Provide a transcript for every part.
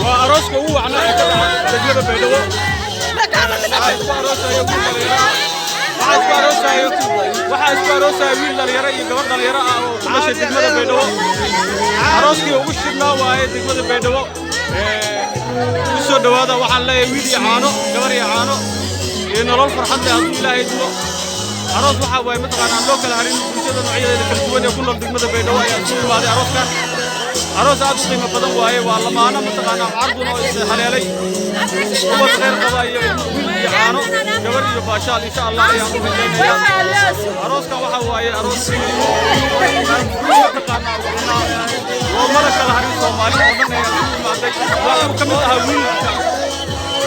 Waa arooska ugu wacnaa ee ka dhaca degmada Baydhabo. Waxaa isku aroosaya wiil dhalinyaro iyo gabar dhalinyaro ah oo ku dhashay degmada Baydhabo. Arooskii ugu shidhnaa waaye degmada Baydhabo. Ku soo dhowaada. Waxaan leeyahay wiil iyo caano, gabar iyo caano iyo nolol farxad leh hadduu Ilaahay dumo. Aroos waxaa waaye mataqaana aan loo kala harin. Bulshada noocyadeeda kala duwan ee ku nool degmada Baydhabo ayaa isugu imaaday arooskan. Aroos aad u qiimo badan waaye. Waa lamaano mataqaanaa cardun oo is haleelay, ubad khayr qaba iyo wiil iyo caano, gabar iyo baashaal, insha Allah, ayaan u rajaynayaa. Arooskan waxaa waaye aroos mataqaanaa loomana kala harin. Soomaali oo dhan ayaa isugu imaaday. Waa uu ka mid ahaa wiilka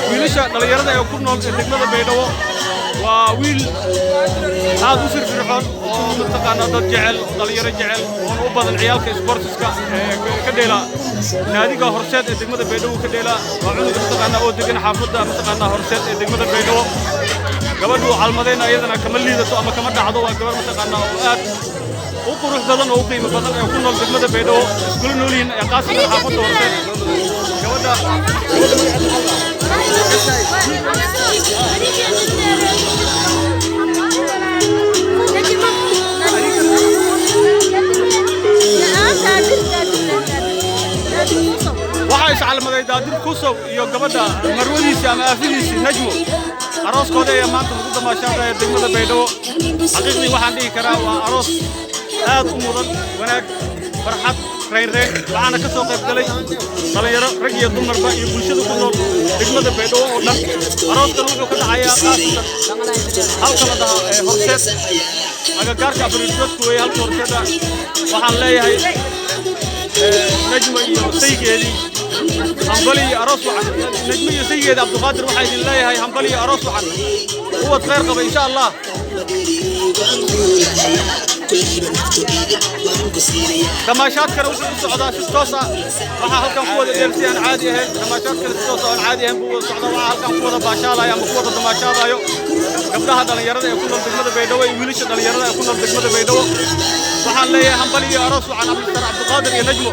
wiilasha dhallinyarada ee ku nool ee degmada Baydhabo. Waa wiil aad u firfircoon oo mataqaanaa dad jecel, dhalinyaro jecel, oona u badan ciyaalka sportiska ee ka dheela naadiga Horseed ee degmada Baydhabo ka dheela. Waa cunuga mataqaanaa oo degan xaafadda mataqaanaa Horseed ee degmada Baydhabo. Gabadhu calmadayna iyadana kama liidato ama kama dhacdo. Waa gabar mataqaanaa oo aad u qurux badan oo u qiimo badan ee ku nool degmada Baydhabo, iskula nool yihiin ee qaasatan xaafadda Horseed. Gabadha waxaa iscalmaday Daadir Kusow iyo gabadha marwadiisii ama aafidiisii Najmo. Arooskooda ayaa maanta lagu damaashaadaya degmada Baydhabo. Xaqiiqdii waxaan dhihi karaa waa aroos aad u mudan wanaag, farxad, raynrayn. Waxaana ka soo qayb galay dhallinyaro rag iyo dumarba iyo bulshada ku nool degmada Baydhabo oo dhan. Arooskan wuxuu ka dhacayaa qaasatan halka la dhahaa ee Horseed, agagaarka Afriidadku weeye halka Horseeda. Waxaan leeyahay Najmo iyo saygeedii, hambali iyo aroos wacan. Najmo iyo saygeedii Cabduqaadir, waxaa idin leeyahay hambali iyo aroos wacan, ubad khayr qaba, insha Allah. Damaashaadkana wuxuu u socdaa si toos ah. Waxaa halkan ku wada dheer si aan caadi ahayn. Damaashaadkana si toos ah aan caadi ahayn buu wada socdaa. Waxaa halkan ku wada baashaalayo ama ku wada damaashaadayo gabdhaha dhallinyarada ee ku nool degmada Baydhabo iyo wiilasha dhallinyarada ee ku nool degmada Baydhabo. Waxaan leeyahay hambali iyo aroos wacan, Cabdisar Cabdiqaadir iyo Najmo.